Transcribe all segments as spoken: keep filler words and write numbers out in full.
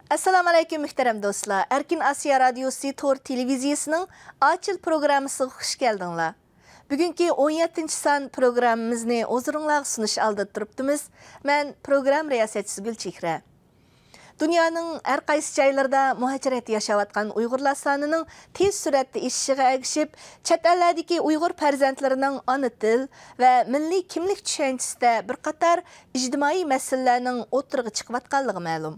ئەسسالامۇ ئەلەيكۇم، مۆھتەرەم دوستلار! ئەركىن ئاسىيا رادىيوسى تور تېلېۋىزىيىسىنىڭ ئاچىل پروگراممىسىغا خۇش كەلدىڭلار. بۈگۈنكى ئون يەتتىنچى سان پروگراممىمىزنى ھۇزۇرۇڭلارغا سۇنۇش ئالدىدا تۇرۇپتىمىز. مەن پروگرامما رىياسەتچىسى گۈلچېھرە. دۇنيانىڭ ھەر قايسى جايلىرىدا مۇھاجىرەتتە ياشاۋاتقان ئۇيغۇرلار سانىنىڭ تېز سۈرئەتتە ئېشىشىغا ئەگىشىپ، چەت ئەللەردىكى ئۇيغۇر پەرزەنتلىرىنىڭ ئانا تىل ۋە مىللىي كىملىك چۈشەنچىسىدە بىر قاتار ئىجتىمائىي مەسىلىلەرنىڭ ئوتتۇرىغا چىقىۋاتقانلىقى مەلۇم.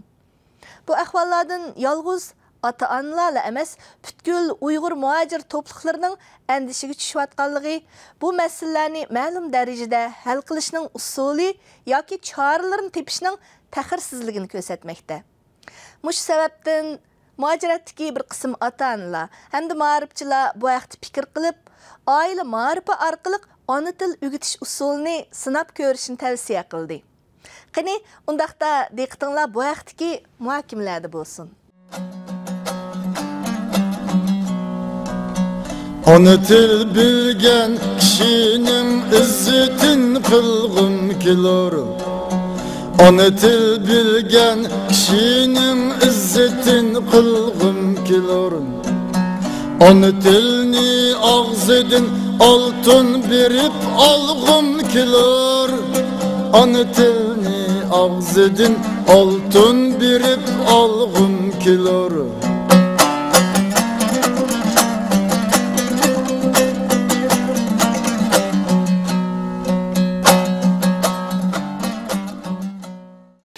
بۇ ئەھۋاللاردىن يالغۇز ئاتا-ئانىلارلا ئەمەس، پۈتكۈل ئۇيغۇر مۇھاجىر توپلۇقلىرىنىڭ ئەندىشىگە چۈشۈۋاتقانلىقى، بۇ مەسىلىلەرنى مەلۇم دەرىجىدە ھەل قىلىشنىڭ ئۇسۇلى ياكى چارىلىرىنى تېپىشنىڭ تەخىرسىزلىكىنى كۆرسەتمەكتە. مۇشۇ سەۋەبتىن مۇھاجىرەتتىكى بىر قىسىم ئاتا-ئانىلار ھەمدە مائارىپچىلار بۇ ھەقتە پىكىر قىلىپ، ئائىلە مائارىپى ئارقىلىق ئانا تىل ئۆگىتىش ئۇسۇلىنى سىناپ كۆرۈشنى تەۋسىيە قىلدى. قېنى، ئۇنداقتا دىققىتىڭلار بۇ ھەقتىكى مۇھاكىمىلەردە بولسۇن. ئانا تىل بىلگەن كىشىنىڭ ئىززىتىن قىلغۇم كېلۇر. ئانا تىل بىلگەن كىشىنىڭ ئىززىتىن قىلغۇم كېلۇر. ئانا تىلنى ئاغزىدىن ئالتۇن بېرىپ ئالغۇم كېلۇر. ئانا تىلنى ئاغزىدىن ئالتۇن بېرىپ ئالغۇم كېلۇر.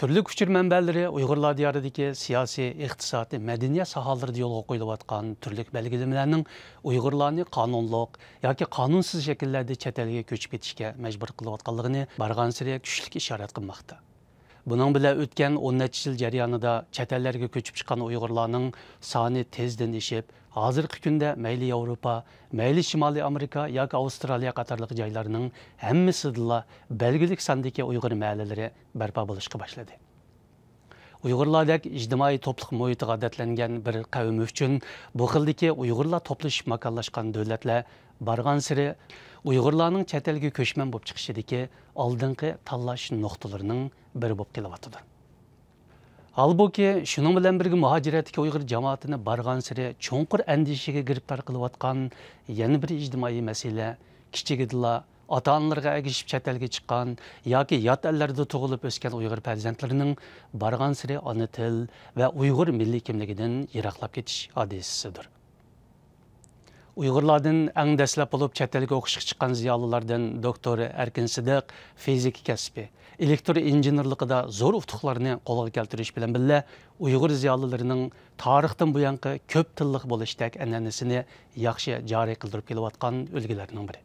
تۈرلۈك ئۇچۇر مەنبەلىرى ئۇيغۇرلار دىيارىدىكى سىياسىي، ئىقتىسادىي، مەدەنىيەت ساھەلىرىدە يولغا قويۇلۇۋاتقان تۈرلۈك بەلگىلىمىلەرنىڭ ئۇيغۇرلارنى قانۇنلۇق ياكى قانۇنسىز شەكىللەردە چەت ئەلگە كۆچۈپ كېتىشكە مەجبۇر قىلىۋاتقانلىقىنى بارغانسېرى كۈچلۈك ئىشارەت قىلماقتا. بۇنىڭ بىلەن ئۆتكەن ئون نەچچە يىل جەريانىدا چەت ئەللەرگە كۆچۈپ چىققان ئۇيغۇرلارنىڭ سانى تېزدىن ئېشىپ، ھازىرقى كۈندە مەيلى ياۋروپا، مەيلى شىمالىي ئامېرىكا ياكى ئاۋسترالىيە قاتارلىق جايلارنىڭ ھەممىسىدىلا بەلگىلىك ساندىكى ئۇيغۇر مەھەللىلىرى بەرپا بولۇشقا باشلىدى. ئۇيغۇرلاردەك ئىجتىمائىي توپلۇق مۇھىتىغا ئادەتلەنگەن بىر قەۋم ئۈچۈن بۇ خىلدىكى ئۇيغۇرلار توپلىشىپ ماكانلاشقان دۆلەتلەر بارغانسېرى ئۇيغۇرلارنىڭ چەت ئەلگە كۆچمەن بولۇپ چىقىشىدىكى ئالدىنقى تاللاش نۇقتىلىرىنىڭ بىرى بولۇپ كېلىۋاتىدۇ. ھالبۇكى، شۇنىڭ بىلەن بىرگە، مۇھاجىرەتتىكى ئۇيغۇر جامائىتىنى بارغانسېرى چوڭقۇر ئەندىشىگە گىرىپتار قىلىۋاتقان يەنە بىر ئىجتىمائىي مەسىلە، كىچىكىدىلا ئاتا-ئانىلىرىغا ئەگىشىپ چەت ئەلگە چىققان ياكى يات ئەللەردە تۇغۇلۇپ ئۆسكەن ئۇيغۇر پەرزەنتلىرىنىڭ بارغانسېرى ئانا تىل ۋە ئۇيغۇر مىللىي كىملىكىدىن يىراقلاپ كېتىش ھادىسىسىدۇر. ئۇيغۇرلاردىن ئەڭ دەسلەپ بولۇپ چەت ئەلگە ئوقۇشقا چىققان زىيالىيلاردىن دوكتور ئەركىن سىدىق فىزىكا كەسپى، ئېلېكتر ئىنژېنېرلىقىدا زور ئۇتۇقلارنى قولغا كەلتۈرۈش بىلەن بىللە، ئۇيغۇر زىيالىيلىرىنىڭ تارىختىن بۇيانقى كۆپ تىللىق بولۇشتەك ئەنئەنىسىنى ياخشى جارى قىلدۇرۇپ كېلىۋاتقان ئۈلگىلەرنىڭ بىرى.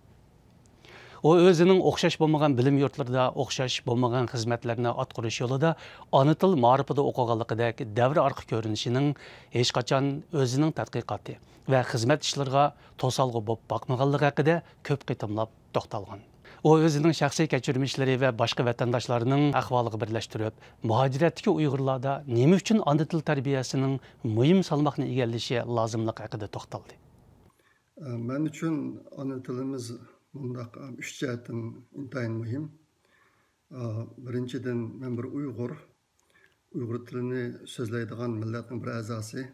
ئۇ ئۆزىنىڭ ئوخشاش بولمىغان بىلىم يۇرتلىرىدا ئوخشاش بولمىغان خىزمەتلەرنى ئاتقۇرۇش يولىدا ئانا تىل مائارىپىدا ئوقۇغانلىقىدەك دەۋر ئارقا كۆرۈنۈشىنىڭ ھېچقاچان ئۆزىنىڭ تەتقىقاتى ۋە خىزمەت ئىشلىرىغا توسالغۇ بولۇپ باقمىغانلىقى ھەققىدە كۆپ قېتىملاپ توختالغان. ئۇ ئۆزىنىڭ شەخسىي كەچۈرمىشلىرى ۋە باشقا ۋەتەنداشلارنىڭ ئەھۋالىغا بىرلەشتۈرۈپ، مۇھاجىرەتتىكى ئۇيغۇرلاردا نېمە ئۈچۈن ئانا تىل تەربىيەسىنىڭ مۇھىم سالماقنى ئىگىلىشى لازىملىقى ھەققىدە توختالدى. مەن ئۈچۈن ئانا تىلىمىز مۇنداق، ئۈچ جەھەتتىن ئىنتايىن مۇھىم. بىرىنچىدىن، مەن بىر ئۇيغۇر. ئۇيغۇر تىلىنى سۆزلەيدىغان مىللەتنىڭ بىر ئەزاسى.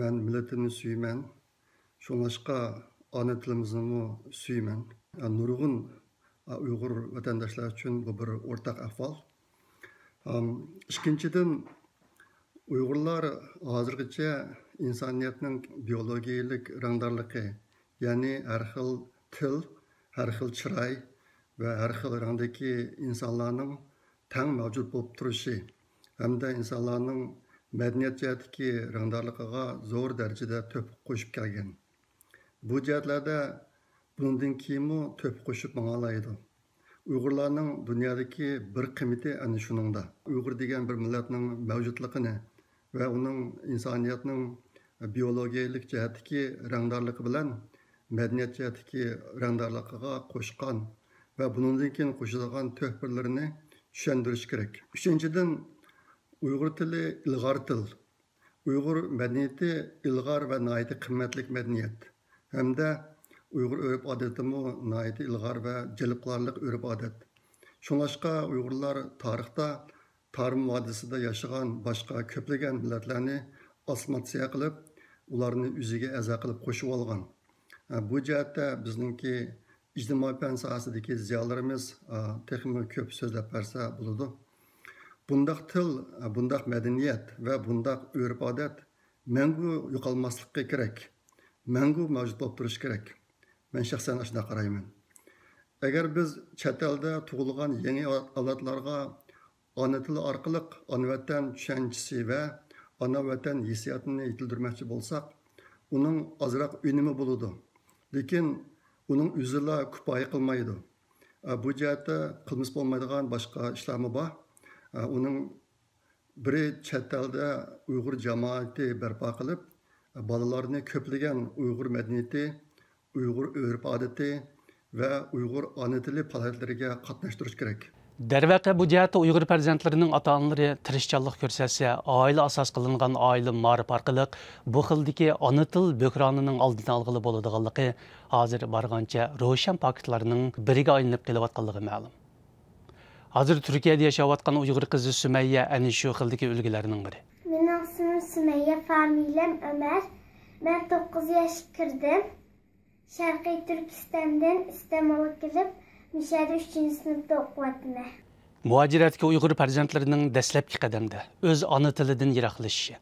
مەن مىللىتىمنى سۆيىمەن. شۇڭلاشقا ئانا تىلىمىزنىمۇ سۆيىمەن. نۇرغۇن ئۇيغۇر ۋەتەنداشلار ئۈچۈن بۇ بىر ئورتاق ئەھۋال. ئىككىنچىدىن، ئۇيغۇرلار ھازىرغىچە ئىنسانىيەتنىڭ بىيولوگىيەلىك رەڭدارلىقى، يەنى ھەر خىل تىل، ھەر خىل چىراي ۋە ھەر خىل رەڭدىكى ئىنسانلارنىڭ تەڭ مەۋجۇت بولۇپ تۇرۇشى ھەمدە ئىنسانلارنىڭ مەدەنىيەت جەھەتتىكى رەڭدارلىقىغا زور دەرىجىدە تۆھپە قوشۇپ كەلگەن. بۇ جەھەتلەردە بۇنىڭدىن كېيىنمۇ تۆھپە قوشۇپ ماڭالايدۇ. ئۇيغۇرلارنىڭ دۇنيادىكى بىر قىممىتى ئەنە شۇنىڭدا. ئۇيغۇر دېگەن بىر مىللەتنىڭ مەۋجۇتلۇقىنى ۋە ئۇنىڭ ئىنسانىيەتنىڭ بىيولوگىيەلىك جەھەتتىكى رەڭدارلىقى بىلەن مەدەنىيەت جەھەتتىكى رەڭدارلىقىغا قوشقان ۋە بۇنىڭدىن كېيىن قوشىدىغان تۆھپىلىرىنى چۈشەندۈرۈش كېرەك. ئۈچىنچىدىن، ئۇيغۇر تىلى ئىلغار تىل. ئۇيغۇر مەدەنىيىتى ئىلغار ۋە ناھايىتى قىممەتلىك مەدەنىيەت ھەمدە ئۇيغۇر ئۆرپ-ئادىتىمۇ ناھايىتى ئىلغار ۋە جەلپ قىلارلىق ئۆرپ-ئادەت. شۇڭلاشقا ئۇيغۇرلار تارىختا تارىم ۋادىسىدا ياشىغان باشقا كۆپلىگەن مىللەتلەرنى ئاسسىمىلياتسىيە قىلىپ، ئۇلارنى ئۆزىگە ئەزا قىلىپ قوشۇۋالغان. بۇ جەھەتتە بىزنىڭكى ئىجتىمائىي پەن ساھەسىدىكى زىيالىيلىرىمىز تېخىمۇ كۆپ سۆزلەپ بەرسە بولىدۇ. بۇنداق تىل، بۇنداق مەدەنىيەت ۋە بۇنداق ئۆرپ-ئادەت مەڭگۈ يوقالماسلىقى كېرەك، مەڭگۈ مەۋجۇت بولۇپ تۇرۇشى كېرەك. مەن شەخسەن ئاشۇنداق قارايمەن. ئەگەر بىز چەت ئەلدە تۇغۇلغان يېڭى ئاۋلادلارغا ئانا تىلى ئارقىلىق ئانا ۋەتەن چۈشەنچىسى ۋە ئانا ۋەتەن ھېسسىياتىنى يېتىلدۈرمەكچى بولساق، ئۇنىڭ ئازراق ئۈنۈمى بولىدۇ. لېكىن ئۇنىڭ ئۆزىلا كۇپايە قىلمايدۇ. بۇ جەھەتتە قىلمىسا بولمايدىغان باشقا ئىشلارمۇ بار. ئۇنىڭ بىرى، چەت ئەلدە ئۇيغۇر جامائىتى بەرپا قىلىپ، بالىلارنى كۆپلىگەن ئۇيغۇر مەدەنىيىتى، ئۇيغۇر ئۆرپ-ئادىتى ۋە ئۇيغۇر ئانا تىلى پائالىيەتلىرىگە قاتناشتۇرۇش كېرەك. دەرۋەقە، بۇ جەھەتتە ئۇيغۇر پەرزەنتلىرىنىڭ ئاتا-ئانىلىرى تىرىشچانلىق كۆرسەتسە، ئائىلە ئاساس قىلىنغان ئائىلە مائارىپى ئارقىلىق بۇ خىلدىكى ئانا تىل بۆھرانىنىڭ ئالدىنى ئالغىلى بولىدىغانلىقى ھازىر بارغانچە روشەن پاكىتلارنىڭ بىرىگە ئايلىنىپ قېلىۋاتقانلىقى مەلۇم. ھازىر تۈركىيەدە ياشاۋاتقان ئۇيغۇر قىزى سۈمەييە ئەنە شۇ خىلدىكى ئۈلگىلەرنىڭ بىرى. مېنىڭ ئىسمىم سۈمەييە، فامىلەم ئۆمەر. مەن توققۇز ياشقا كىردىم. شەرقىي تۈركىستاندىن ئىستانبۇلغا كېلىپ، مۇشۇ يەردە ئۈچىنچى سىنىپتا ئوقۇۋاتىمەن. مۇھاجىرەتتىكى ئۇيغۇر پەرزەنتلىرىنىڭ دەسلەپكى قەدەمدە ئۆز ئانا تىلىدىن يىراقلىشىشى،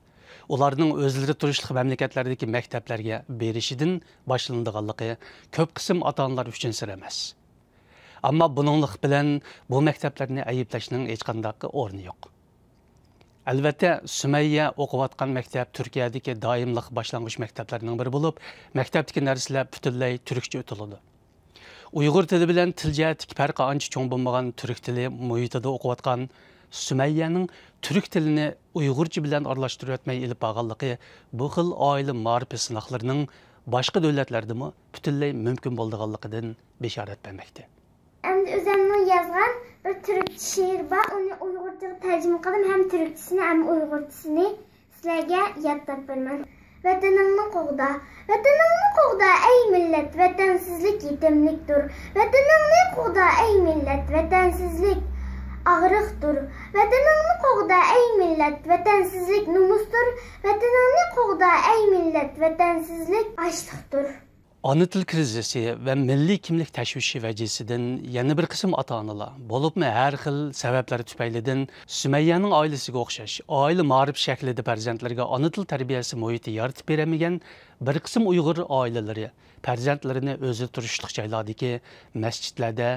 ئۇلارنىڭ ئۆزلىرى تۇرۇشلۇق مەملىكەتلەردىكى مەكتەپلەرگە بېرىشىدىن باشلىنىدىغانلىقى كۆپ قىسىم ئاتا-ئانىلار ئۈچۈن سىر ئەمەس. ئەمما بۇنىڭلىق بىلەن بۇ مەكتەپلەرنى ئەيىبلەشنىڭ ھېچقانداق ئورنى يوق. ئەلۋەتتە، سۈمەييە ئوقۇۋاتقان مەكتەپ تۈركىيەدىكى دائىملىق باشلانغۇچ مەكتەپلەرنىڭ بىرى بولۇپ، مەكتەپتىكى نەرسىلەر پۈتۈنلەي تۈركچە ئۆتۈلىدۇ. ئۇيغۇر تىلى بىلەن تىل جەھەتتىكى پەرقى ئانچە چوڭ بولمىغان تۈرك تىلى مۇھىتىدا ئوقۇۋاتقان سۈمەييەنىڭ تۈرك تىلىنى ئۇيغۇرچە بىلەن ئارىلاشتۇرۇۋەتمەي ئېلىپ بارغانلىقى بۇ خىل ئائىلە مائارىپى سىناقلىرىنىڭ باشقا دۆلەتلەردىمۇ پۈتۈنلەي مۇمكىن بولىدىغانلىقىدىن بېشارەت بەرمەكتە. ئەمدى ئۆزۈمنىڭ يازغان بىر تۈركچە شېئىر بار، ئۇنى ئۇيغۇرچىغا تەرجىمە قىلدىم، ھەم تۈركچىسىنى، ھەم ئۇيغۇرچىسىنى سىلەرگە يادلاپ بېرىمەن. ۋەتىنىڭنى قوغدا، ۋەتىنىڭنى قوغدا، ئەي مىللەت، ۋەتەنسىزلىك يېتەملىكتۇر. ۋەتىنىڭنى قوغدا، ئەي مىللەت، ۋەتەنسىزلىك ئاغرىقتۇر. ۋەتىنىڭنى قوغدا، ئەي مىللەت، ۋەتەنسىزلىك نومۇستۇر. ۋەتىنىڭنى قوغدا، ئەي مىللەت، ۋەتەنسىزلىك ئاچلىقتۇر. ئانا تىل كىرىزىسى ۋە مىللىي كىملىك تەشۋىشى ۋەجىسىدىن يەنە بىر قىسىم ئاتا-ئانىلار، بولۇپمۇ ھەر خىل سەۋەبلەر تۈپەيلىدىن سۈمەييەنىڭ ئائىلىسىگە ئوخشاش ئائىلە مائارىپ شەكلىدە پەرزەنتلىرىگە ئانا تىل تەربىيەسى مۇھىتى يارىتىپ بېرەلمىگەن بىر قىسىم ئۇيغۇر ئائىلىلىرى پەرزەنتلىرىنى ئۆزى تۇرۇشلۇق جايلاردىكى مەسچىتلەردە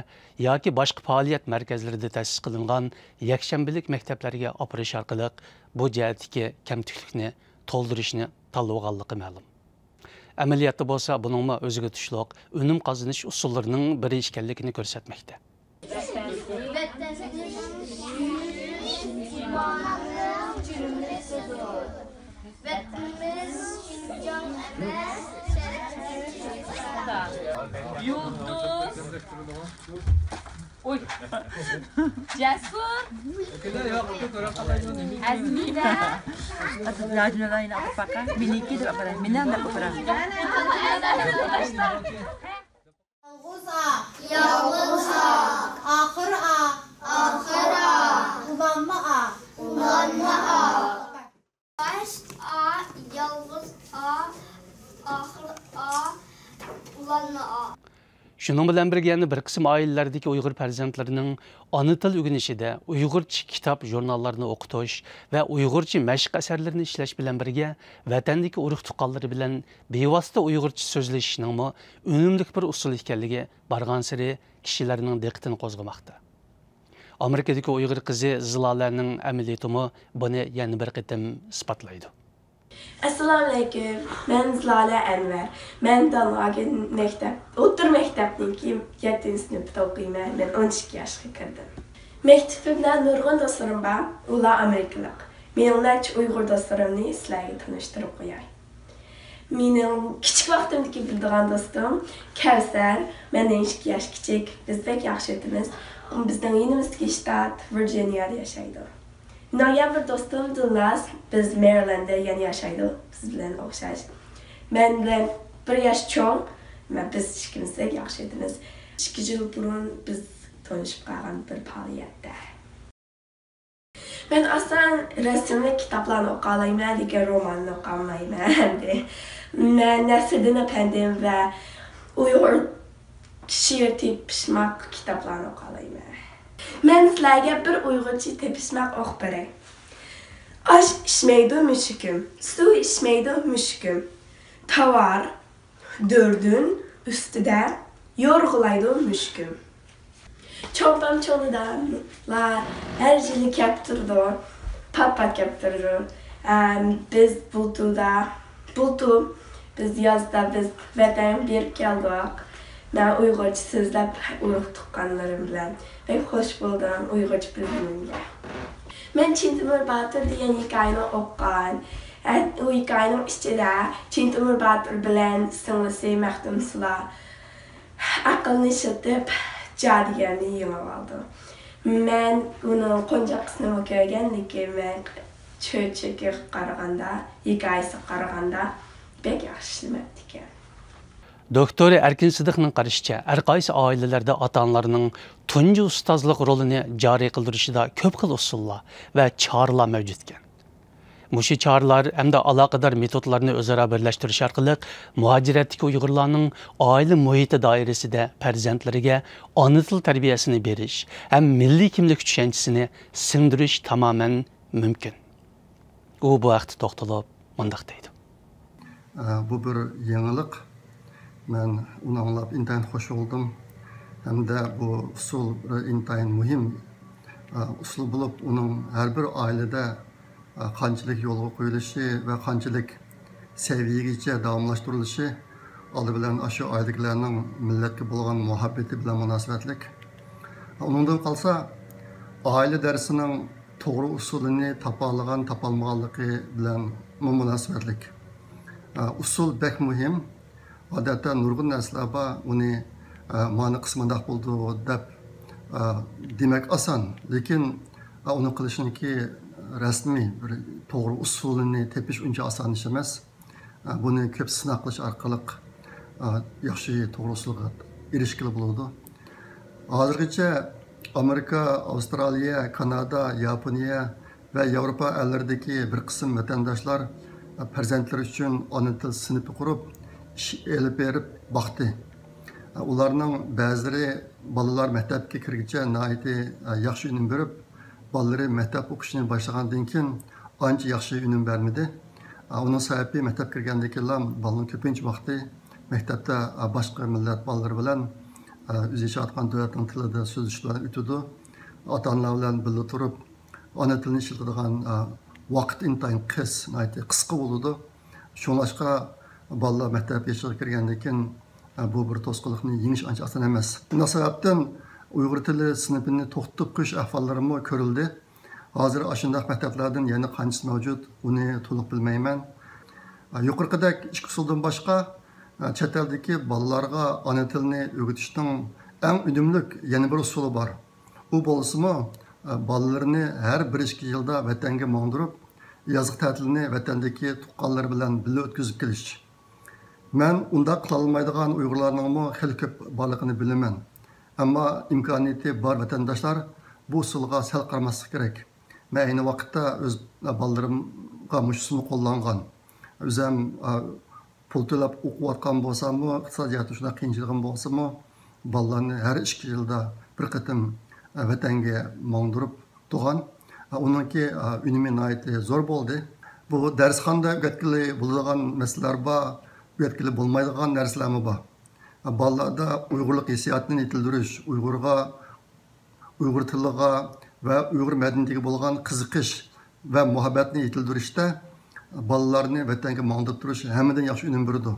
ياكى باشقا پائالىيەت مەركەزلىرىدە تەسىس قىلىنغان يەكشەنبىلىك مەكتەپلەرگە ئاپىرىش ئارقىلىق بۇ جەھەتتىكى كەمتۈكلۈكنى تولدۇرۇشنى تاللىۋالغانلىقى مەلۇم. ئەمەلىيەتتە بولسا بۇنىڭمۇ ئۆزىگە تۇشلۇق ئۈنۈم قازىنىش ئۇسۇللىرىنىڭ بىرى ئىكەنلىكىنى كۆرسەتمەكتە. ۋەتىنىمىز شىنجاڭ ئەمەس، يۇلتۇز. ئۇي. جەسۇر. ئەزمىدە. مېنىڭكى دەپ ئاپىرىڭ. مېنىڭ دەپ ئاپىرىڭ. يالغۇز ئا. يالغۇز ئا. ئاخىر ئا. ئاخىر ئا. ئۇلانما ئا. ئۇلانما ئا. باش ئا، يالغۇز ئا، ئاخىر ئا، ئۇلانما ئا. شۇنىڭ بىلەن بىرگە، يەنە بىر قىسىم ئائىلىلەردىكى ئۇيغۇر پەرزەنتلىرىنىڭ ئانا تىل ئۆگىنىشىدە ئۇيغۇرچە كىتاب، ژۇرناللارنى ئوقۇتۇش ۋە ئۇيغۇرچە مەشىق ئەسەرلىرىنى ئىشلەش بىلەن بىرگە، ۋەتەندىكى ئۇرۇق-تۇغقانلىرى بىلەن بىۋاسىتە ئۇيغۇرچە سۆزلىشىشنىڭمۇ ئۈنۈملۈك بىر ئۇسۇل ئىكەنلىكى بارغانسېرى كىشىلەرنىڭ دىققىتىنى قوزغىماقتا. ئامېرىكىدىكى ئۇيغۇر قىزى زىلالەنىڭ ئەمەلىيىتىمۇ بۇنى يەنە بىر قېتىم ئىسپاتلايدۇ. ئەسسالامۇئەلەيكۇم، مەن زىلالە ئەنۋەر. مەن دانلاگېن مەكتەپ، ئوتتۇرا مەكتەپنىڭكى يەتتىنچى سىنىپتا ئوقۇيمەن. مەن ئون ئىككى ياشقا كىردىم. مەكتىپىمدە نۇرغۇن دوستلىرىم بار، ئۇلار ئامېرىكىلىق. مېنىڭ نەچچە ئۇيغۇر دوستلىرىمنى سىلەرگە تونۇشتۇرۇپ قوياي. مېنىڭ كىچىك ۋاقتىمدىكى بىلىدىغان دوستۇم كەۋسەر، مەندىن ئىككى ياش كىچىك. بىز بەك ياخشى ئۆتىمىز. ئۇ بىزنىڭ يېنىمىزدىكى شتات ۋىرجىنىيادا ياشايدۇ. مېنىڭ يەنە بىر دوستۇم دىلناز، بىز مېرىلەنددە يەنە ياشايدۇ، بىز بىلەن ئوخشاش. مەن بىلەن بىر ياش چوڭ، مەن، بىز ئىككىمىز بەك ياخشى ئۆتىمىز. ئىككى يىل بۇرۇن بىز تونۇشۇپ قالغان بىر پائالىيەتتە. مەن ئاسان رەسىملىك كىتابلارنى ئوقۇيالايمەن، لېكىن روماننى ئوقۇيالمايمەن. مەن نەسىردىن ئەپەندىم ۋە ئۇيغۇر شېئىر تېپىشماق كىتابلارنى ئوقۇيالايمەن. مەن سىلەرگە بىر ئۇيغۇرچە تېپىشماق ئوقۇپ بېرەي. ئاش ئىچمەيدۇ مۈشۈكۈم، سۇ ئىچمەيدۇ مۈشۈكۈم. تاۋار دۈردۈن ئۈستىدە يورغىلايدۇ مۈشۈكۈم. چوڭ ئاپام، چوڭ داداملار ھەر يىلى كەپ تۇرىدۇ، پات-پات كەپ تۇرىدۇ. ئەم، بىز بۇلتۇردا، بۇلتۇر بىز يازدا بىز ۋەتەنگە بېرىپ كەلدۇق. مەن ئۇيغۇرچە سۆزلەپ ئۇرۇق تۇغقانلىرىم بىلەن بەك خوش بولدۇم ئۇيغۇرچە بىلگىنىمگە. مەن چىن تۆمۈر باتۇر دېگەن ھېكايىنى ئوقۇغان. ئە، ئۇ ھېكايىنىڭ ئىچىدە چىن تۆمۈر باتۇر بىلەن سىڭلىسى مەختۇمسۇلا ئەقىلنى ئىشلىتىپ، جادۇگەرنى يېڭىۋالىدۇ. مەن ئۇنىڭ قونچاقىسىنىمۇ كۆرگەن، لېكىن مەن چۆچىكىگە قارىغاندا، ھېكايىسىگە قارىغاندا، بەك ياخشى ئىشلىمەپتىكەن. دوكتور ئەركىن سىدىقنىڭ قارىشىچە، ھەرقايسى ئائىلىلەردە ئاتا-ئانىلارنىڭ تۇنجى ئۇستازلىق رولىنى جارى قىلدۇرۇشىدا كۆپ خىل ئۇسۇللار ۋە چارىلار مەۋجۇتكەن. مۇشۇ چارىلار ھەمدە ئالاقىدار مېتودلارنى ئۆزئارا بىرلەشتۈرۈش ئارقىلىق مۇھاجىرەتتىكى ئۇيغۇرلارنىڭ ئائىلە مۇھىتى دائىرىسىدە پەرزەنتلىرىگە ئانا تىل تەربىيەسىنى بېرىش ھەم مىللىي كىملىك چۈشەنچىسىنى سىڭدۈرۈش تامامەن مۇمكىن. ئۇ بۇ ھەقتە توختىلىپ مۇنداق دەيدۇ. بۇ بىر يېڭىلىق. مەن ئۇنى ئاڭلاپ ئىنتايىن خوش بولدۇم. ھەمدە بۇ ئۇسۇل بىر ئىنتايىن مۇھىم ئۇسۇل بولۇپ، ئۇنىڭ ھەر بىر ئائىلىدە قانچىلىك يولغا قويۇلۇشى ۋە قانچىلىك سەۋىيەگىچە داۋاملاشتۇرۇلۇشى ئالدى بىلەن ئاشۇ ئائىلىدىكىلەرنىڭ مىللەتكە بولغان مۇھەببىتى بىلەن مۇناسىۋەتلىك. ئۇنىڭدىن قالسا، ئائىلە دەرسىنىڭ توغرا ئۇسۇلىنى تاپالىغان، تاپالمىغانلىقى بىلەنمۇ مۇناسىۋەتلىك. ئۇسۇل بەك مۇھىم. ئادەتتە نۇرغۇن نەرسىلەر بار، ئۇنى مانا قىلسا مۇنداق بولىدۇ دەپ دېمەك ئاسان، لېكىن ئۇنى قىلىشنىڭكى رەسمىي بىر توغرا ئۇسۇلىنى تېپىش ئۇنچە ئاسان ئىش ئەمەس. بۇنى كۆپ سىناق قىلىش ئارقىلىق ياخشى توغرا ئۇسۇلغا ئېرىشكىلى بولىدۇ. ھازىرغىچە ئامېرىكا، ئاۋسترالىيە، كانادا، ياپونىيە ۋە ياۋروپا ئەللىرىدىكى بىر قىسىم ۋەتەنداشلار پەرزەنتلىرى ئۈچۈن ئانا تىل سىنىپى قۇرۇپ، ئىش ئېلىپ بېرىپ باقتى. ئۇلارنىڭ بەزىلىرى بالىلار مەكتەپكە كىرگىچە ناھايىتى ياخشى ئۈنۈم بېرىپ، بالىلىرى مەكتەپ ئوقۇشىنى باشلىغاندىن كېيىن ئانچە ياخشى ئۈنۈم بەرمىدى. ئۇنىڭ سەۋەبى مەكتەپ كىرگەندىن كېيىنلا بالىنىڭ كۆپىنچە ۋاقتى مەكتەپتە باشقا مىللەت بالىلىرى بىلەن ئۆزى ياشاۋاتقان دۆلەتنىڭ تىلىدا سۆزلىشىش بىلەن ئۆتىدۇ. ئاتا-ئانىلار بىلەن بىللە تۇرۇپ، ئانا تىلنى ئىشلىتىدىغان ۋاقىت ئىنتايىن قىس، ناھايىتى قىسقا بولىدۇ. شۇڭلاشقا بالىلار مەكتەپ يېشىغا كىرگەندىن كېيىن بۇ بىر توسقۇنلۇقنى يېڭىش ئانچە ئاسان ئەمەس. شۇنداق سەۋەبتىن ئۇيغۇر تىلى سىنىپىنى توختىتىپ قويۇش ئەھۋاللىرىمۇ كۆرۈلدى. ھازىر ئاشۇنداق مەكتەپلەردىن يەنە قانچىسى مەۋجۇت، ئۇنى تولۇق بىلمەيمەن. يۇقىرىقىدەك ئىككى ئۇسۇلدىن باشقا، چەت ئەلدىكى بالىلارغا ئانا تىلنى ئۆگىتىشنىڭ ئەڭ ئۈنۈملۈك يەنە بىر ئۇسۇلى بار. ئۇ بولسىمۇ، بالىلىرىنى ھەر بىر ئىككى يىلدا ۋەتەنگە ماڭدۇرۇپ، يازلىق تەتىلنى ۋەتەندىكى تۇغقانلىرى بىلەن بىللە ئۆتكۈزۈپ كېلىش. مەن ئۇنداق قىلالمايدىغان ئۇيغۇرلارنىڭمۇ خېلى كۆپ بارلىقىنى بىلىمەن. ئەمما ئىمكانىيىتى بار ۋەتەنداشلار بۇ ئۇسۇلغا سەل قارىماسلىقى كېرەك. مەن ئەينى ۋاقىتتا ئۆز بالىلىرىمغا مۇشۇ ئۇسۇلنى قوللانغان. ئۆزۈم پۇل تۆلەپ ئوقۇۋاتقان بولساممۇ، ئىقتىسادىي جەھەتتىن شۇنداق قىيىنچىلىقىم بولسىمۇ، بالىلارنى ھەر ئىككى يىلدا بىر قېتىم ۋەتەنگە ماڭدۇرۇپ تۇرغان. ئۇنىڭكى ئۈنۈمى ناھايىتى زور بولدى. بۇ دەرسخانىدا ئۆگەتكىلى بولىدىغان مەسىلىلەر بار، ئۆگەتكىلى بولمايدىغان نەرسىلەرمۇ بار. بالىلاردا ئۇيغۇرلۇق ھېسسىياتىنى يېتىلدۈرۈش، ئۇيغۇرغا، ئۇيغۇر تىلىغا ۋە ئۇيغۇر مەدەنىيىتىگە بولغان قىزىقىش ۋە مۇھەببەتنى يېتىلدۈرۈشتە بالىلارنى ۋەتەنگە ماڭدۇرۇپ تۇرۇش ھەممىدىن ياخشى ئۈنۈم بېرىدۇ.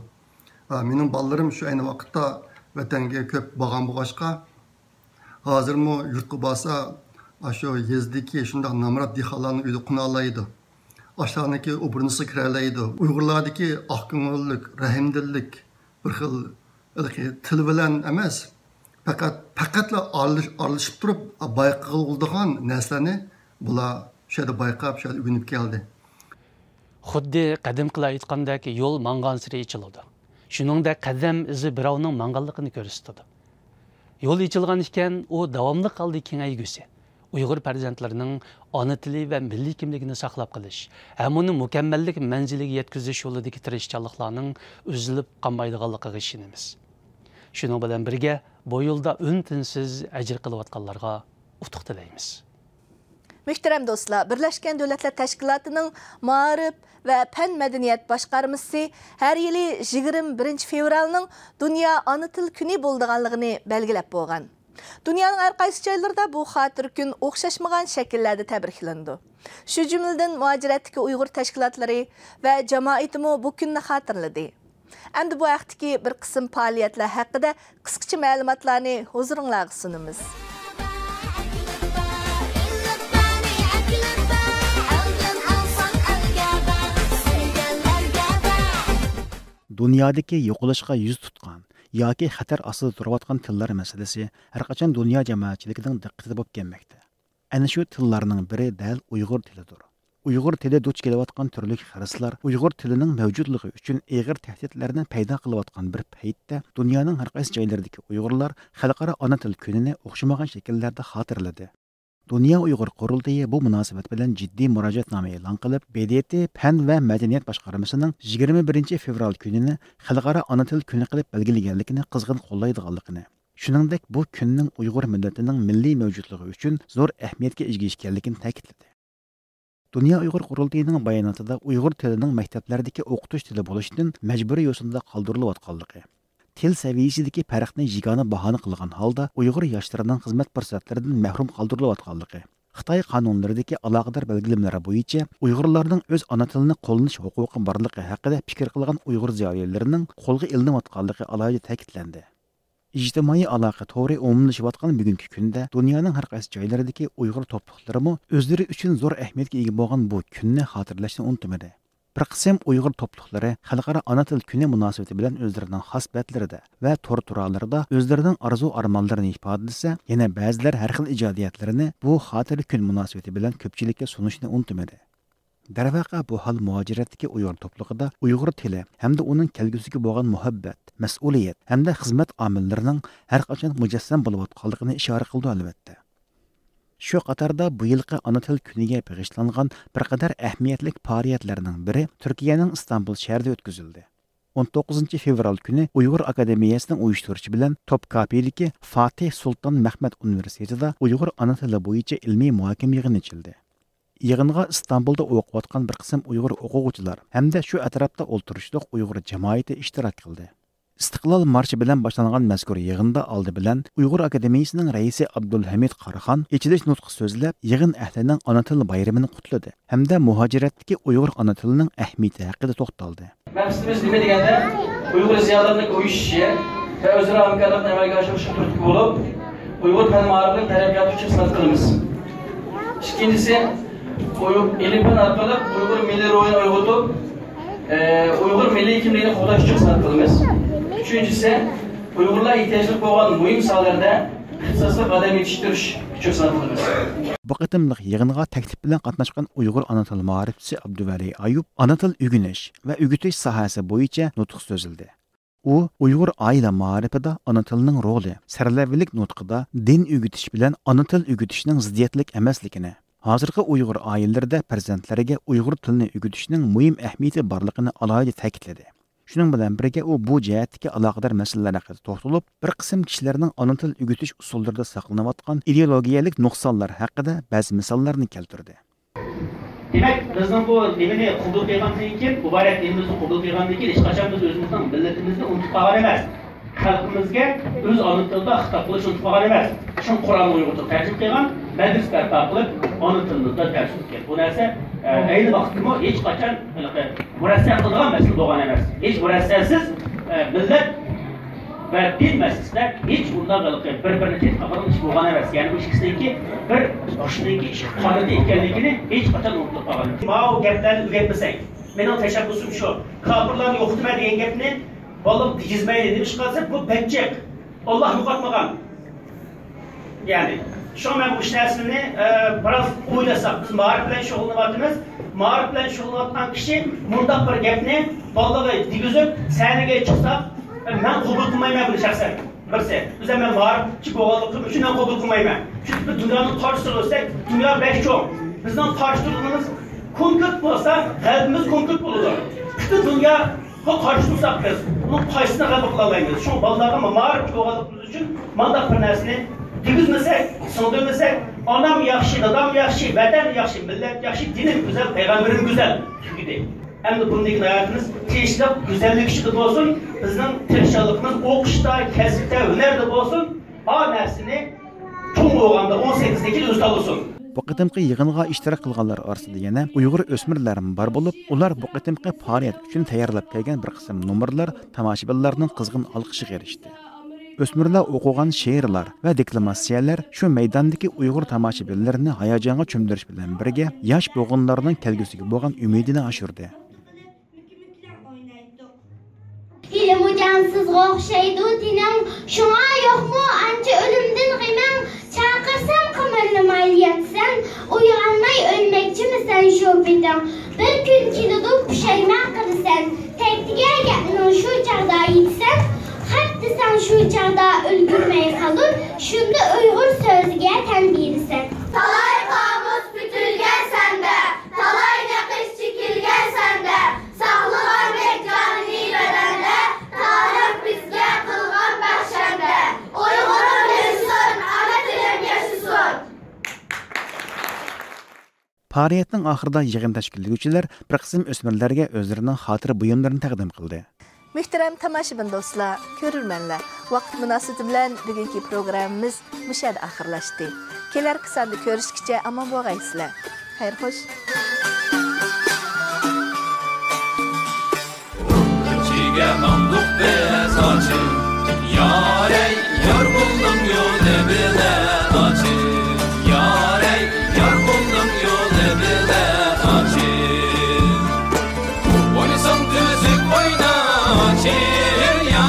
مېنىڭ بالىلىرىم شۇ ئەينى ۋاقىتتا ۋەتەنگە كۆپ بارغان بولغاچقا، ھازىرمۇ يۇرتقا بارسا، ئاشۇ يېزىدىكى شۇنداق نامرات دېھقانلارنىڭ ئۆيىدە قونالايدۇ. ئاشۇلارنىڭكى ئوبرىنىسىغا كىرەلەيدۇ. ئۇيغۇرلاردىكى ئاقكۆڭۈللۈك، رەھىمدىللىك، بىر خىل ھېلىقى تىل بىلەن ئەمەس، پەقەت، پەقەتلا ئارىلىش-، ئارىلىشىپ تۇرۇپ بايقىغىلى بولىدىغان نەرسىلەرنى بۇلار شۇ يەردە بايقاپ، شۇ يەردە ئۆگىنىپ كەلدى. خۇددى قەدىمكىلەر ئېيتقاندەك، يول ماڭغانسېرى ئېچىلىدۇ. شۇنىڭدەك قەدەم ئىزى بىراۋنىڭ ماڭغانلىقىنى كۆرسىتىدۇ. يول ئېچىلغان ئىكەن، ئۇ داۋاملىق ھالدا كېڭەيگۈسى، ئۇيغۇر پەرزەنتلىرىنىڭ ئانا تىلى ۋە مىللىي كىملىكىنى ساقلاپ قېلىش ھەم ئۇنى مۇكەممەللىك مەنزىلىگە يەتكۈزۈش يولىدىكى تىرىشچانلىقلارنىڭ ئۈزۈلۈپ قالمايدىغانلىقىغا ئىشىنىمىز. شۇنىڭ بىلەن بىرگە، بۇ يولدا ئۈن-تىنسىز ئەجىر قىلىۋاتقانلارغا ئۇتۇق تىلەيمىز. مۆھتەرەم دوستلار، بىرلەشكەن دۆلەتلەر تەشكىلاتىنىڭ مائارىپ ۋە پەن مەدەنىيەت باشقارمىسى ھەر يىلى يىگىرمە بىرىنچى فېۋرالنىڭ دۇنيا ئانا تىل كۈنى بولىدىغانلىقىنى بەلگىلەپ بولغان. دۇنيانىڭ ھەر قايسى جايلىرىدا بۇ خاتىرە كۈن ئوخشاشمىغان شەكىللەردە تەبرىكلىنىدۇ. شۇ جۈملىدىن مۇھاجىرەتتىكى ئۇيغۇر تەشكىلاتلىرى ۋە جامائىتىمۇ بۇ كۈننى خاتىرىلىدى. ئەمدى بۇ ھەقتىكى بىر قىسىم پائالىيەتلەر ھەققىدە قىسقىچە مەلۇماتلارنى ھۇزۇرۇڭلارغا سۇنىمىز. دۇنيادىكى يوقىلىشقا يۈز تۇتقان ياكى خەتەر ئاستىدا تۇرۇۋاتقان تىللار مەسىلىسى ھەرقاچان دۇنيا جامائەتچىلىكىنىڭ دىققىتىدە بولۇپ كەلمەكتە. ئەنە شۇ تىللارنىڭ بىرى دەل ئۇيغۇر تىلىدۇر. ئۇيغۇر تىلى دۇچ كېلىۋاتقان تۈرلۈك خىرىسلار ئۇيغۇر تىلىنىڭ مەۋجۇتلۇقى ئۈچۈن ئېغىر تەھدىتلەرنى پەيدا قىلىۋاتقان بىر پەيتتە، دۇنيانىڭ ھەر قايسى جايلىرىدىكى ئۇيغۇرلار خەلقئارا ئانا تىل كۈنىنى ئوخشىمىغان شەكىللەردە خاتىرىلىدى. دۇنيا ئۇيغۇر قۇرۇلتىيى بۇ مۇناسىۋەت بىلەن جىددىي مۇراجىئەتنامە ئېلان قىلىپ، ب د ت پەن ۋە مەدەنىيەت باشقارمىسىنىڭ يىگىرمە بىرىنچى فېۋرال كۈنىنى خەلقئارا ئانا تىل كۈنى قىلىپ بەلگىلىگەنلىكىنى قىزغىن قوللايدىغانلىقىنى، شۇنىڭدەك بۇ كۈننىڭ ئۇيغۇر مىللىتىنىڭ مىللىي مەۋجۇتلۇقى ئۈچۈن زور ئەھمىيەتكە ئىگە ئىكەنلىكىنى تەكىتلىدى. دۇنيا ئۇيغۇر قۇرۇلتىيىنىڭ باياناتىدا ئۇيغۇر تىلىنىڭ مەكتەپلەردىكى ئوقۇتۇش تىلى بولۇشتىن مەجبۇرىي يوسۇندا قالدۇرۇلۇۋاتقانلىقى، تىل سەۋىيەسىدىكى پەرقنى يېگانە باھانە قىلغان ھالدا ئۇيغۇر ياشلىرىنىڭ خىزمەت پۇرسەتلىرىدىن مەھرۇم قالدۇرۇلۇۋاتقانلىقى، خىتاي قانۇنلىرىدىكى ئالاقىدار بەلگىلىمىلەر بويىچە ئۇيغۇرلارنىڭ ئۆز ئانا تىلىنى قوللىنىش ھوقۇقى بارلىقى ھەققىدە پىكىر قىلغان ئۇيغۇر زىيالىيلىرىنىڭ قولغا ئېلىنىۋاتقانلىقى ئالاھىدە تەكىتلەندى. ئىجتىمائىي ئالاقە تورى ئومۇملىشىۋاتقان بۈگۈنكى كۈندە دۇنيانىڭ ھەر قايسى جايلىرىدىكى ئۇيغۇر توپلۇقلىرىمۇ ئۆزلىرى ئۈچۈن زور ئەھمىيەتكە ئىگە بولغان بۇ كۈننى خاتىرىلەشنى ئۇنتۇمىدى. بىر قىسىم ئۇيغۇر توپلۇقلىرى خەلقئارا ئانا تىل كۈنى مۇناسىۋىتى بىلەن ئۆزلىرىنىڭ خاس بەتلىرىدە ۋە تور تورالىرىدا ئۆزلىرىنىڭ ئارزۇ ئارمانلىرىنى ئىپادىلىسە، يەنە بەزىلەر ھەر خىل ئىجادىيەتلىرىنى بۇ خاتىرە كۈن مۇناسىۋىتى بىلەن كۆپچىلىككە سۇنۇشنى ئۇنتۇمىدى. دەرۋەقە، بۇ ھال مۇھاجىرەتتىكى ئۇيغۇر توپلۇقىدا ئۇيغۇر تىلى ھەمدە ئۇنىڭ كەلگۈسىگە بولغان مۇھەببەت، مەسئۇلىيەت ھەمدە خىزمەت ئامىللىرىنىڭ ھەر قاچان مۇجەسسەم بولۇۋاتقانلىقىنى ئىشارە قىلىدۇ، ئەلۋەتتە. شۇ قاتاردا بۇ يىلقى ئانا تىل كۈنىگە بېغىشلانغان بىر قەدەر ئەھمىيەتلىك پائالىيەتلەرنىڭ بىرى تۈركىيەنىڭ ئىستانبۇل شەھىرىدە ئۆتكۈزۈلدى. ئون توققۇزىنچى فېۋرال كۈنى ئۇيغۇر ئاكادېمىيەسىنىڭ ئۇيۇشتۇرۇشى بىلەن توپكاپىدىكى فاتىھ سۇلتان مەھمەت ئۇنىۋېرسىتېتىدا ئۇيغۇر ئانا تىلى بويىچە ئىلمىي مۇھاكىمە يىغىنى ئېچىلدى. يىغىنغا ئىستانبۇلدا ئوقۇۋاتقان بىر قىسىم ئۇيغۇر ئوقۇغۇچىلار ھەمدە شۇ ئەتراپتا ئولتۇرۇشلۇق ئۇيغۇر جامائىتى ئىشتىراك قىلدى. ئىستىقلال مارشى بىلەن باشلانغان مەزكۇر يىغىندا ئالدى بىلەن ئۇيغۇر ئاكادېمىيىسىنىڭ رەئىسى ئابدۇلھەمىد قاراخان ئېچىلىش نۇتقى سۆزلەپ، يىغىن ئەھلىنىڭ ئانا تىل بايرىمىنى قۇتلىدى ھەمدە مۇھاجىرەتتىكى ئۇيغۇر ئانا تىلىنىڭ ئەھمىيىتى ھەققىدە توختالدى. مەقسىتىمىز نېمە دېگەندە، ئۇيغۇر زىيالىيلىرىنىڭ ئۇيۇشۇشى ۋە ئۆزئارا ھەمكارلىقنى ئەمەلگە ئاشۇرۇشقا تۈرتكە بولۇپ، ئۇيغۇر پەن مائارىپىنىڭ تەرەققىياتى ئۈچۈن خىزمەت قىلىمىز. ئىككىنچىسى، ئۇيغۇر ئىلىم پەن ئارقىلىق ئۇيغۇر مىللىي روھىنى ئويغىتىپ، ئە، ئۇيغۇر مىللىي كىملىكىنى قوغداش ئۈچۈن خىزمەت قىلىمىز. ئۈچىنچىسى، ئۇيغۇرلار ئېھتىياجلىق بولغان مۇھىم ساھەلەردە ئىختىساسلىق ئادەم يېتىشتۈرۈش ئۈچۈن خىزمەت قىلىمىز. بۇ قېتىملىق يىغىنغا تەكلىپ بىلەن قاتناشقان ئۇيغۇر ئانا تىل مائارىپچىسى ئابدۇۋەلى ئايۇپ ئانا تىل ئۆگىنىش ۋە ئۆگىتىش ساھەسى بويىچە نۇتۇق سۆزلىدى. ئۇ ئۇيغۇر ئائىلە مائارىپىدا ئانا تىلنىڭ رولى، سەرلەۋھىلىك نۇتقىدا دىن ئۆگىتىش بىلەن ئانا تىل ئۆگىتىشنىڭ زىددىيەتلىك ئەمەسلىكىنى، ھازىرقى ئۇيغۇر ئائىلىلىرىدە پەرزەنتلەرگە ئۇيغۇر تىلىنى ئۆگىتىشنىڭ مۇھىم ئەھمىيىتى بارلىقىنى ئالاھىدە تەكىتلىدى. شۇنىڭ بىلەن بىرگە، ئۇ بۇ جەھەتتىكى ئالاقىدار مەسىلىلەر ھەققىدە توختىلىپ، بىر قىسىم كىشىلەرنىڭ ئانا تىل ئۆگىتىش ئۇسۇللىرىدا ساقلىنىۋاتقان ئىدېئولوگىيەلىك نۇقسانلار ھەققىدە بەزى مىساللارنى كەلتۈردى. دېمەك، بىزنىڭ بۇ نېمىنى قوبۇل قىلغاندىن كېيىن، مۇبارەك دىنىمىزنى قوبۇل قىلغاندىن كېيىن، ھېچقاچان بىز ئۆزىمىزنىڭ مىللىتىمىزنى ئۇنتۇپ قالغان ئەمەس. خەلقىمىزگە ئۆز ئانا تىلىدا خىتاب قىلىشنى ئۇنتۇپ قالغان ئەمەس. چوڭ قۇرئاننى ئۇيغۇرچىغا تەرجىمە قىلغان، مەدرىسە بەرپا قىلىپ، ئانا تىلىمىزدا دەرس ئۆتكەن. بۇ نەرسە، ئە، ئەينى ۋاقىتتىمۇ ھېچقاچان ھېلىقى مۇرەسسە قىلىدىغان مەسىلە بولغان ئەمەس. ھېچ مۇرەسسەسىز، ئە، مىللەت ۋە دىن مەسىلىسىدە ھېچ ئۇنداق ھېلىقى بىر-بىرىنى تەتقىق قىلىدىغان ئىش بولغان ئەمەس. يەنى بۇ ئىككىسىنىڭكى بىر قۇشنىڭكى ئىككى قانىتى ئىكەنلىكىنى ھېچقاچان ئۇنتۇپ قالغان ئەمەس. ماۋۇ گەپلەرنى ئۆگەتمىسەك، مېنىڭ تەشەببۇسۇم شۇ. كاپىرلارنى يوقىتىمەن دېگەن گەپنى بالىلار دېگۈزمەيلى. نېمىشقا دېسە، بۇ بەك جىق. ئاللا يوقاتمىغان. يەنى، شۇڭا مەن بۇ ئۈچ نەرسىنى، ئە، بىراز ئويلىساق، بىز مائارىپ بىلەن شۇغۇللىنىۋاتىمىز. مائارىپ بىلەن شۇغۇللىنىۋاتقان كىشى مۇنداق بىر گەپنى بالىلارغا دېگۈزۈپ، سەھنىگە چىقسا، ئە، مەن قوبۇل قىلمايمەن بۇنى شەخسەن. بىرسى، بىز ھەممە مائارىپچى بولغانلىقىمىز ئۈچۈن مەن قوبۇل قىلمايمەن. چۈنكى بىز دۇنيانى قارشى تۇرۇپ ئۆتسەك، دۇنيا بەك چوڭ. بىزنىڭ قارشى تۇرغىنىمىز كونكرېت بولسا، غەلىبىمىز كونكرېت بولىدۇ. پۈتۈن دۇنياغا قارشى تۇرساق بىز، ئۇنىڭ قايسىسىنى غەلىبە قىلالايمىز؟ شۇڭا بالىلارغا مائارىپچى بولغانلىقىمىز ئۈچۈن مانداق بىر نەرسىنى دېگۈزمىسەك، سىڭدۈرمىسەك، ئانام ياخشى، دادام ياخشى، ۋەتەن ياخشى، مىللەت ياخشى، دىنىم گۈزەل، پەيغەمبىرىم گۈزەل. تۈگىدى. ئەمدى بۇندىن كېيىن ھاياتىمىز تىنچلىق، گۈزەللىك ئىچىدە بولسۇن. بىزنىڭ تىرىشچانلىقىمىز ئوقۇشتا، كەسىپتە، ھۈنەردە بولسۇن. ئا نەرسىنى چوڭ بولغاندا ئون سەككىزدىن كېيىن ئۆزى تاللىسۇن. بۇ قېتىمقى يىغىنغا ئىشتىراك قىلغانلار ئارىسىدا يەنە ئۇيغۇر ئۆسمۈرلەرمۇ بار بولۇپ، ئۇلار بۇ قېتىمقى پائالىيەت ئۈچۈن تەييارلاپ كەلگەن بىر قىسىم نومۇرلار تاماشىبىنلارنىڭ قىزغىن ئالقىشىغا ئېرىشتى. ئۆسمۈرلەر ئوقۇغان شېئىرلار ۋە دېكلاماتسىيەلەر شۇ مەيداندىكى ئۇيغۇر تاماشىبىنلىرىنى ھاياجانغا چۆمدۈرۈش بىلەن بىرگە، ياش بوغۇنلارنىڭ كەلگۈسىگە بولغان ئۈمىدىنى ئاشۇردى. ھېلىمۇ جانسىزغا ئوخشايدۇ تېنىڭ، شۇڭا يوقمۇ ئانچە ئۆلۈمدىن غېمىڭ؟ چاقىرسام قىمىرلىمايلا ياتىسەن، ئويغانماي ئۆلمەكچىمىسەن شۇ پېتىڭ؟ بىر كۈن كېلىدۇ پۇشايمان قىلىسەن، تەكتىگە گەپنىڭ شۇ چاغدا يېتىسەن، خەپ دېسەڭ شۇ چاغدا ئۈلگۈرمەي قالۇر، شۇندا ئۇيغۇر سۆزىگە تەن بېرىسەن. تالاي قامۇس پۈتۈلگەن سەندە، تالاي نەقىش چېكىلگەن سەندە، ساقلىغاندەك جانىنى بەدەندە، تارىخ بىزگە قىلغان بەخشەندە. ئۇيغۇرۇم ئۆسسۇن، ئانا تىلىم ياشىسۇن! پائالىيەتنىڭ ئاخىرىدا يىغىن تەشكىللىگۈچىلەر بىر قىسىم ئۆسمۈرلەرگە ئۆزلىرىنىڭ خاتىرە بۇيۇملىرىنى تەقدىم قىلدى. مۆھتەرەم تاماشىبىن دوستلار، كۆرۈرمەنلەر، ۋاقىت مۇناسىۋىتى بىلەن بۈگۈنكى پروگراممىمىز مۇشۇ يەردە ئاخىرلاشتى. كېلەركى ساندا كۆرۈشكىچە ئامان بولغايسىلەر. خەير خوش. كېچىگە ماڭدۇق بىز ئاچىل، يارەي، يار بولدۇڭ يولى بىلەن ئاچىل، يارەي، يار بولدۇڭ يولى بىلەن ئاچىل. ئوينىساڭ تۈزۈك ئوينا ئاچىل، يا